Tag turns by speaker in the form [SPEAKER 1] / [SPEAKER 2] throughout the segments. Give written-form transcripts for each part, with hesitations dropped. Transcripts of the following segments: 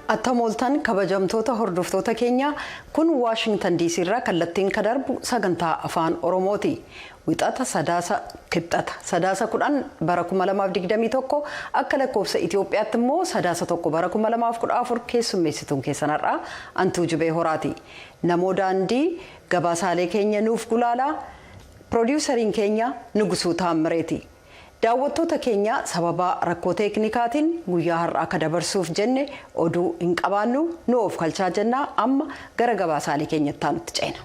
[SPEAKER 1] Attamooltaan kabajamtoota hordoftoota keenyaa, kun Waashingtan DC irraa kallattiin kan darbu sagantaa Afaan Oromooti. Wixata Sadaasa, Kibxata Sadaasa 10 bara 2021, akka lakkoofsa Itoophiyaatti immoo Sadaasa 1 bara 2014, keessummeessituun keessan har'aa Antuu Jibee Horaati. Namoo Daandii gabaasaalee keenya nuuf gulaalaa, piroodiwusariin keenya Nugusuu Taammireeti. Daawwattoota keenya, sababa rakkoo teeknikaatiin guyyaa har'aa akka dabarsuuf jenne oduu hin qabaannu, nu of kalchaa jennaa, amma gara gabaasaalee keenyatti aanutti ceena.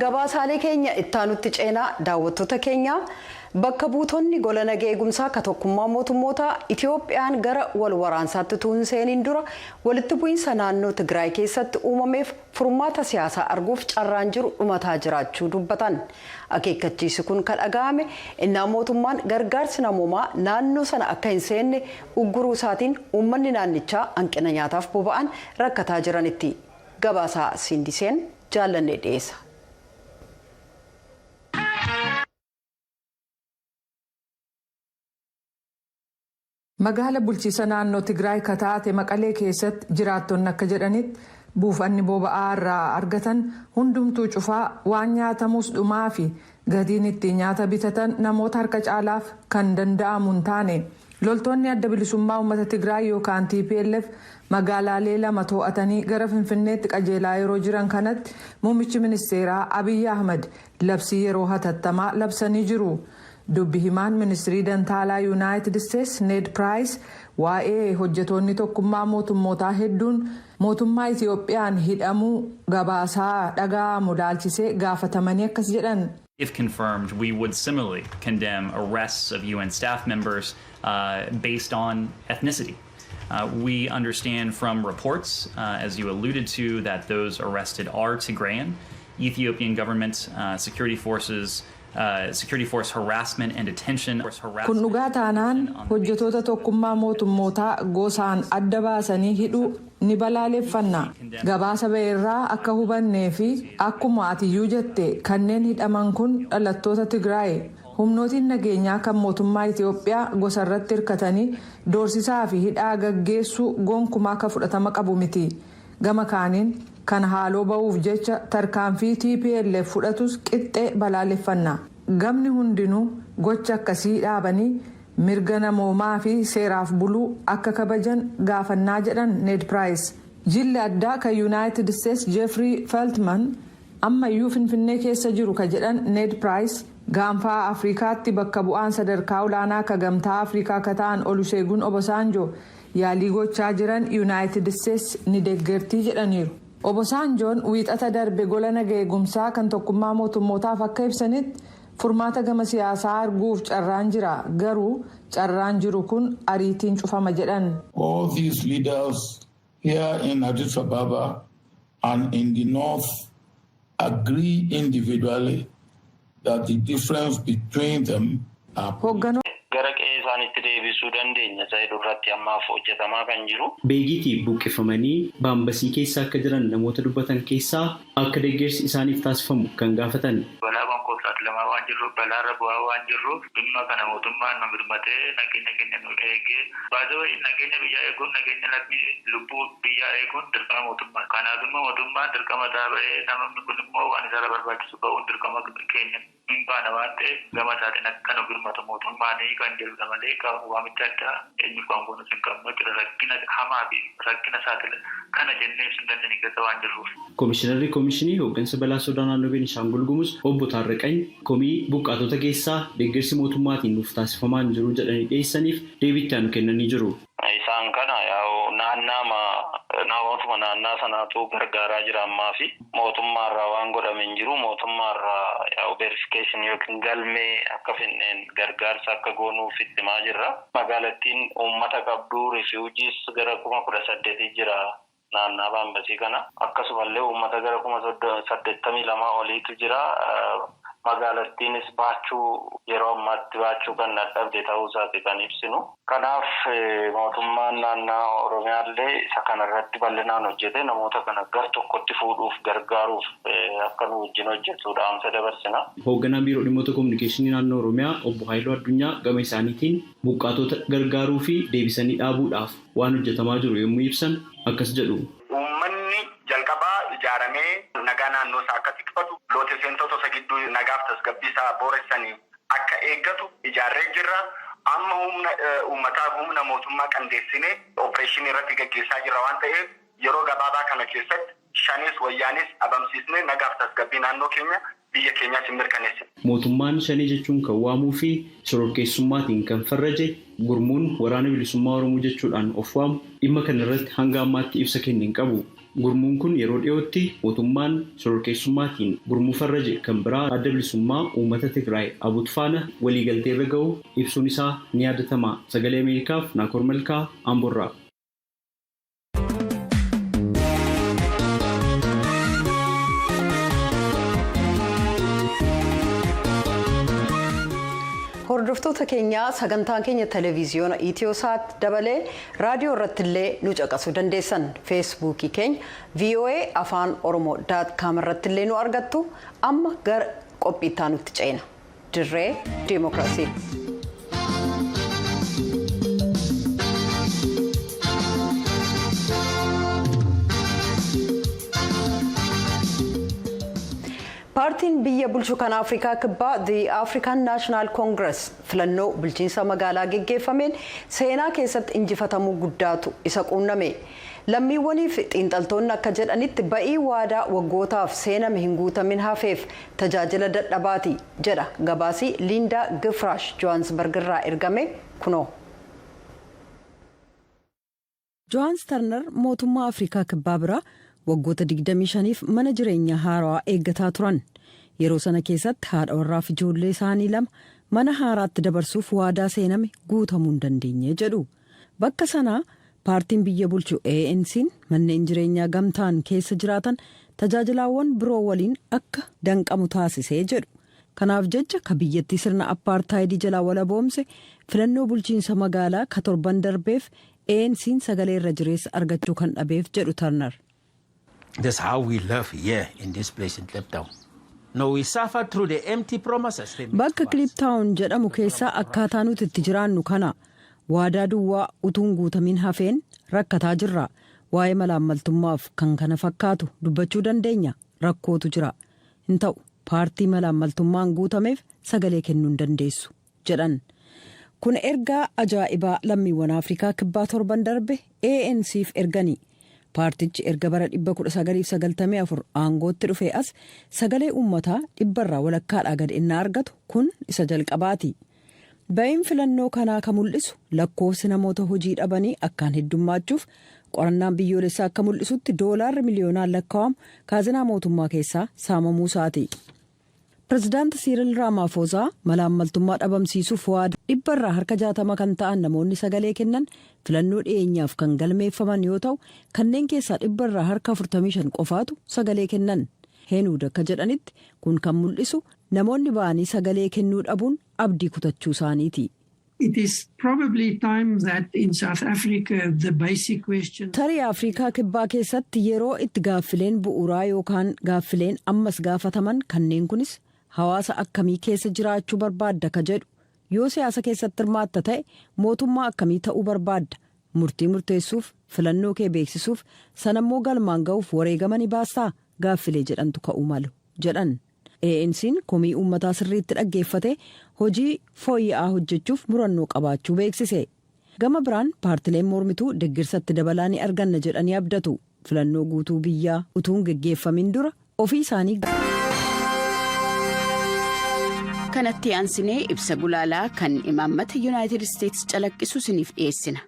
[SPEAKER 1] Gabaasaalee keenya ittaanutti ceenaa. Daawwattoota keenya, bakka buutonni gola naga eegumsaa akka Tokkummaa Mootummootaa Itiyoophiyaan gara wal waraansaatti utuu hin seeniin dura walitti bu'iinsa naannoo Tigraay keessatti uumameef furmaata siyaasaa arguuf carraan jiru dhumataa jiraachuu dubbatan. Akeekkachiisi kun ka dhaga'ame innaa mootummaan gargaarsi namoomaa naannoo sana akka hin seenne ugguruu isaatiin uummanni naannichaa hanqina nyaataaf boba'aan rakkataa jiranitti. Gabaasaa Siindiseen Jaallannee dhiyeessa.
[SPEAKER 2] Magaala bulchiisa naannoo Tigraay ka taate Maqalee keessatti jiraattonni akka jedhanitti, buufanni boba'aa irraa argatan hundumtuu cufaa, waan nyaatamus dhumaa fi gatiin ittiin nyaata bitatan namoota harka caalaaf kan danda'amu hin taane. Loltoonni Adda Bilisummaa Uummata Tigraay yookaan TPLF magaalaalee lama to'atanii gara Finfinneetti qajeelaa yeroo jiran kanatti, muummichi ministeeraa Abiy Ahmad labsii yeroo hatattamaa labsanii jiru. Dubbi himaan ministirii dantaalaa Yuunaayitid Isteets Need Piraayis waa'ee hojjetoonni Tokkummaa Mootummootaa hedduun mootummaa Itiyoophiyaan hidhamuu gabaasaa dhaga'amu laalchisee gaafatamanii akkas jedhan.
[SPEAKER 3] If confirmed, we would similarly condemn arrests of UN staff members based on ethnicity. We understand from reports, as you alluded to, that those arrested are Tigrayan. Ethiopian government security forces, security force harassment and detention.
[SPEAKER 2] Kun dhugaa taanaan, hojjetoota Tokkummaa Mootummootaa gosaan adda baasanii hidhuu ni balaaleffanna. Gabaasa ba'e irraa akka hubannee fi akkuma atiyyuu jette, kanneen hidhaman kun dhalattoota Tigraay. Humnootiin nageenyaa kan mootummaa Itiyoophiyaa gosa irratti hirkatanii doorsisaa fi hidhaa gaggeessuu gonkumaa akka fudhatama qabu miti. Gama kaaniin, kan haaloo ba'uuf jecha tarkaanfii TPLF fudhatus qixxee balaaleffanna. Gamni hundinuu gocha akkasii dhaabanii mirga namoomaa fi seeraaf buluu akka kabajan gaafannaa, jedhan Need Piraayis. Jilli addaa kan Yuunaayitid Isteets Jeefrii Feltman ammayyuu Finfinnee keessa jiru ka jedhan Need Piraayis, Gaanfaa Afrikaatti bakka bu'aan sadarkaa olaanaa ka Gamtaa Afrikaa ka ta'an Oluseegun Obasanjo yaalii gochaa jiran Yuunaayitid Isteets ni deeggartii jedhaniiru. Obasanjoon Wiixata darbe gola naga eegumsaa kan Tokkummaa Mootummootaaf akka ibsanitti, furmaata gama siyaasaa arguuf carraan jira, garuu carraan jiru kun ariitiin cufama jedhan.
[SPEAKER 4] All these leaders here in Addis Ababa and in the north agree individually that the difference between them are
[SPEAKER 5] Gara qe'ee isaaniitti deebisuu dandeenya isa jedhu irratti ammaaf hojjetamaa kan jiru.
[SPEAKER 6] Beegiitii buqqifamanii Baambasii keessa akka jiran namoota dubbatan keessaa akka deeggarsi isaaniif taasifamu kan gaafatan.
[SPEAKER 7] Balaa bonkoof saaxilamaa waan jirruuf, balaarra bu'aa waan jirruuf, dhimma kana mootummaan nu birmatee nageenya keenya nu eegee baasee, nageenya biyyaa eeguun, nageenya lammii, lubbuu biyyaa eeguun dirqama mootummaa. Kanaaf immoo mootummaan dirqama isaa ba'ee, namni kun immoo waan isarra barbaachisu ba'uun dirqama keenya hin baana waan ta'eef, gama isaatiin akka nu birmatu mootummaan kan jedhudha malee, waamicha addaa eenyuuf kan goonus hin qabnu jechuudha. Rakkina hamaa fi rakkina saaxila kana jennee ibsuu hin dandeenye keessa waan jirruuf.
[SPEAKER 6] Komishinarri Komishinii Hooggansa Balaa Sodaa Naannoo Beenishaangul Gumuz Obbo Taarraqany komii buqqaatota keessaa deeggarsi mootummaatiin nuuf taasifamaa hin jiru jedhanii dhiyeessaniif deebii itti aanu kennanii jiru.
[SPEAKER 5] Isaan kana yaa'u naannaama namootuma naannaa sanaatu gargaaraa jira ammaa fi mootummaarraa waan godhame hin jiru. Mootummaarraa yaa'u verification yookiin galmee akka finneen gargaarsa akka goonuuf itti himaa jirra. Magaalattiin uummata qabdu, refugees gara 18,000 jira naannaa Baambasii kana. Akkasumallee uummata gara 82,000 oliitu jira. Magaalattiinis baachuu yeroo ammaatti baachuu kan dadhabde ta'uu isaati kan ibsinu. Kanaaf mootummaan naannoo Oromiyaallee isa kanarratti bal'inaan hojjete namoota kana gar tokkotti fuudhuuf gargaaruuf akka nu wajjin hojjetu dhaamsa dabarsina.
[SPEAKER 6] Hoogganaan Biiroo Dhimmoota Kominikeeshinii Naannoo Oromiyaa Obbo Haayiluu Addunyaa gama isaaniitiin buqqaatota gargaaruu fi deebisanii dhaabuudhaaf waan hojjetamaa jiru yommuu ibsan akkas jedhu.
[SPEAKER 8] Uummanni jalqabaa ijaaramee nagaa naannoo isaa akka tikfatu, loote seentota isa gidduu nagaaf tasgabbii isaa booressanii akka eeggatu ijaarree jirra. Amma humna uummataaf humna mootummaa qindeessinee opereeshinii irratti gaggeessaa jirra waan ta'eef, yeroo gabaabaa kana keessatti shanis wayyaanis dhabamsiisnee nagaaf tasgabbii naannoo keenya, biyya keenyaas hin mirkaneessine.
[SPEAKER 6] Mootummaan shanii jechuun kan waamuu fi shororkeessummaatiin kan farraje gurmuun Waraana Bilisummaa Oromoo jechuudhaan of waamu dhimma kana irratti hanga ammaatti ibsa kenne hin qabu. Gurmuun kun yeroo dhiyootti mootummaan shororkeessummaatiin gurmuu farraje kan biraa, Adda Bilisummaa Uummata Tigraay ABUT faana waliigaltee irra ga'u ibsuun isaa ni yaadatama. Sagalee Ameerikaaf Naakoor Malkaa, Amborraa.
[SPEAKER 1] Hordoftoota keenya, sagantaan keenya televiziyoona Itiyoosaat dabalee raadiyoo irratti illee nu caqasuu dandeessan. Feesbuukii keenya voaafaanoroomoo.com irratti illee nu argattu. Amma gara qophiittaa nutti ceena, Dirree Dimookiraasii. Paartiin biyya bulchu kan Afrikaa Kibbaa, The African National Congress, filannoo bulchiinsa magaalaa geggeeffameen seenaa keessatti injifatamuu guddaatu isa quunname. Lammiiwwanii fi xiinxaltoonni akka jedhanitti, ba'ii waadaa waggootaaf seename hin guutamin hafeef tajaajila dadhabaati jedha gabaasii Liindaa Gifraash Johaansbarg irraa ergame kunoo. Johaans Tarnar mootummaa Afrikaa Kibbaa biraa waggoota 25f mana jireenyaa haarawaa eeggataa turan. Yeroo sana keessatti haadha warraaf ijoollee isaanii lama mana haaraatti dabarsuuf waadaa seename guutamuu hin dandeenye jedhu. Bakka sanaa paartiin biyya bulchu ANC'n manneen jireenyaa gamtaan keessa jiraatan tajaajilaawwan biroo waliin akka danqamu taasisee jedhu. Kanaaf jecha ka biyyattii sirna appaartaayidii jalaa walaboomse filannoo bulchiinsa magaalaa ka torban darbeef ANC'n sagalee irra jireessa argachuu kan dhabeef jedhu Tarnar.
[SPEAKER 9] That's how we live here in this place in Kliptown. No, we suffer through the empty promises they made
[SPEAKER 1] Bakka
[SPEAKER 9] to us.
[SPEAKER 1] Kiliptaawun jedhamu keessaa akkaataa nuti itti jiraannu kana. Waadaa duwwaa utuun guutamin hafeen rakkataa jirra. Waa'ee malaammaltummaaf kan kana fakkaatu dubbachuu dandeenya. Rakkootu jira. Hin ta'u, paartii malaammaltummaan guutameef sagalee kennuu hin dandeessu jedhan. Kun ergaa ajaa'ibaa lammiiwwan Afrikaa Kibbaa torban darbe ANCf ergani. Paartichi erga bara 1994 aangootti dhufee as sagalee uummataa dhibbarraa walakkaadhaa gad innaa argatu kun isa jalqabaati. Ba'iin filannoo kanaa kan mul'isu lakkoofsi namoota hojii dhabanii akkaan heddummachuuf, qorannaan biyyoolessaa akka mul'isutti doolaarri miliyoonaan lakkaa'amu kaazinaa mootummaa keessaa saamamuu isaati. Pirezidaanti Siiril Raamaafoozaa malaammaltummaa dhabamsiisuuf waada 60% kan ta'an namoonni sagalee kennan filannoo dhiyeenyaaf kan galmeeffaman yoo ta'u, kanneen keessaa 45% qofaatu sagalee kennan. Heenuud akka jedhanitti, kun kan mul'isu namoonni ba'anii sagalee kennuu dhabuun abdii kutachuu isaaniiti.
[SPEAKER 10] It is probably time that in South Africa the basic question
[SPEAKER 1] Tarii Afrikaa Kibbaa keessatti yeroo itti gaaffileen bu'uuraa yookaan gaaffileen ammas gaafataman kanneen kunis hawaasa akkamii keessa jiraachuu barbaadda ka jedhu, yoo siyaasa keessatti hirmaatta ta'e mootummaa akkamii ta'uu barbaadda, murtii murteessuuf, filannoo kee beeksisuuf, sanammoo galmaan ga'uuf wareegama ni baastaa, gaaffilee jedhantu ka'uu malu jedhan. ANC'n komii uummataa sirriitti dhaggeeffate hojii fooyya'aa hojjechuuf murannoo qabaachuu beeksise. Gama biraan paartileen mormituu deeggarsatti dabalaa ni arganna jedhanii abdatu. Filannoo guutuu biyyaa utuu hin geggeeffamin dura ofii isaanii.
[SPEAKER 11] Kanatti aansinee ibsa gulaalaa kan imaammata Yuunaayitid Isteetsi calaqqisu isiniif dhiyeessina.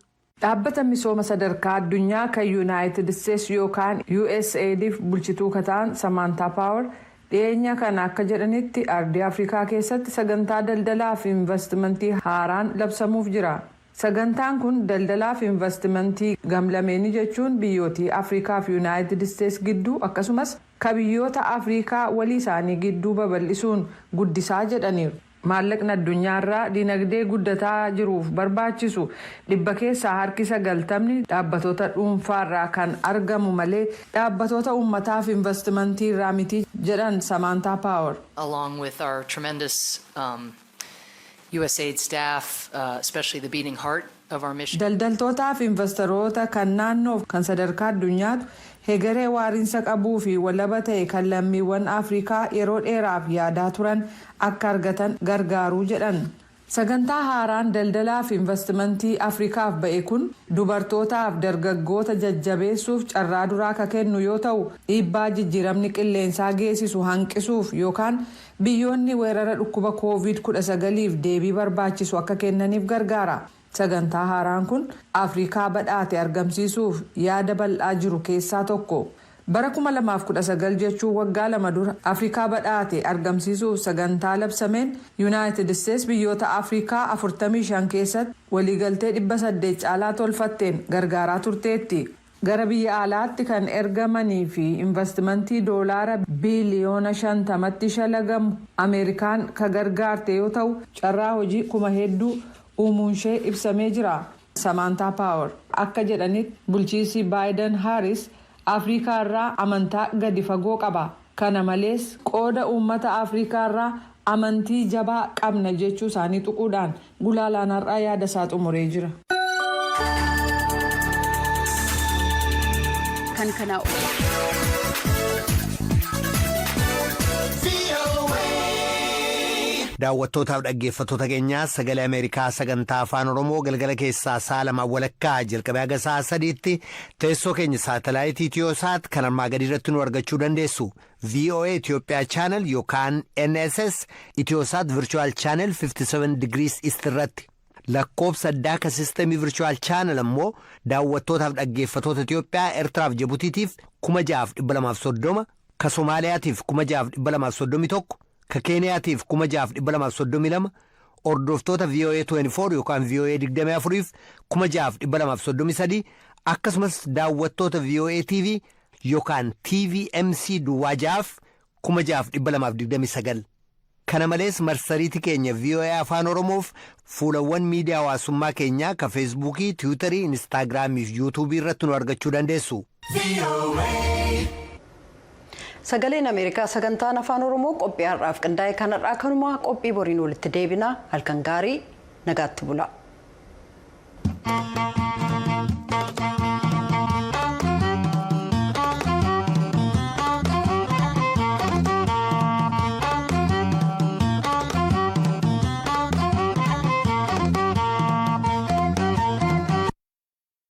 [SPEAKER 2] Dhaabbata misooma sadarkaa addunyaa kan Yuunaayitid Isteetsi yookaan USAIDf bulchituu kataan Samaantaa Paawar dhiyeenya kana akka jedhanitti, ardii Afrikaa keessatti sagantaa daldalaa fi investimentii haaraan labsamuuf jira. Sagantaan kun daldalaa fi investimentii gamlameenii, jechuun biyyootii Afrikaa fi Yuunaayitid Isteetsi gidduu, akkasumas Ka biyyoota Afriikaa walii isaanii gidduu babal'isuun guddisaa jedhaniiru. Maallaqni addunyaarraa dinagdee guddataa jiruuf barbaachisu 90% dhaabbatoota dhuunfaarraa kan argamu malee dhaabbatoota uummataaf investimentii irraa miti jedhan Samaantaa Paawar.
[SPEAKER 12] Along with our tremendous USAID staff, especially the beating heart of our mission.
[SPEAKER 2] Daldaltootaa fi investoroota kan naannoof kan sadarkaa addunyaatu hegeree waariinsa qabuu fi walaba ta'e kan lammiiwwan Afrikaa yeroo dheeraaf yaadaa turan akka argatan gargaaruu jedhan. Sagantaa haaraan daldalaa fi investimentii Afrikaaf ba'e kun dubartootaaf dargaggoota jajjabeessuuf carraa duraa ka kennu yoo ta'u, dhiibbaa jijjiiramni qilleensaa geessisu hanqisuuf yookaan biyyoonni weerara dhukkuba COVID 19f deebii barbaachisu akka kennaniif gargaara. Sagantaa haaraan kun Afrikaa badhaate argamsiisuuf yaada bal'aa jiru keessaa tokko. Bara 2019 jechuun waggaa 2 dura Afrikaa badhaate argamsiisuuf sagantaa labsameen, Yuunaayitid Isteets biyyoota Afrikaa 45 keessatti waliigaltee 800 caalaa tolfatteen gargaaraa turteetti. Gara biyya alaatti kan ergamanii fi investimentii doolaara biiliyoona 50tti shalagamu Ameerikaan ka gargaarte yoo ta'u, carraa hojii kuma hedduu uumuunshee ibsamee jira. Samaantaa Paawar akka jedhanitti, bulchiinsi Baayiden Haaris Afrikaa irraa amantaa gadi fagoo qaba. Kana malees qooda uummata Afrikaa irraa amantii jabaa qabna jechuu isaanii tuquudhaan gulaalaan har'aa yaada isaa xumuree jira.
[SPEAKER 11] Kan kanaa
[SPEAKER 13] Daawwattootaaf dhaggeeffattoota keenyaa, Sagalee Ameerikaa sagantaa Afaan Oromoo galgala keessaa sa'a 2:30 jalqabee haga sa'a 3tti teessoo keenya saatalaayitii Itiyoosaat kan armaa gadii irratti nu argachuu dandeessu: VOA Itoophiyaa channel yookaan NSS Itiyoosaat Virtual Channel 57 degrees East irratti. Lakkoofsa addaa ka sistemii Virtual Channel ammoo daawwattootaaf dhaggeeffattoota Itiyoophiyaa, Eertiraaf Jibutiitiif 6230, ka Somaaliyaatiif 6231, ka Keeniyaatiif 6232, hordoftoota VOA 24 yookaan VOA 24f 6233, akkasumas daawwattoota VOA TV yookaan TVMC duwwaa 6f 6229. Kana malees marsariitii keenya VOA Afaan Oromoof fuulawwan miidiyaa hawaasummaa keenyaa ka Feesbuukii, Tiwiitarii, Instaagiraamii fi Yuutuubii irratti nu argachuu dandeessu.
[SPEAKER 1] Sagaleen Ameerikaa sagantaan Afaan Oromoo qophii har'aaf qindaa'e kanarraa kanumaa. Qophii boriin walitti deebinaa. Halkan gaarii, nagaatti bula.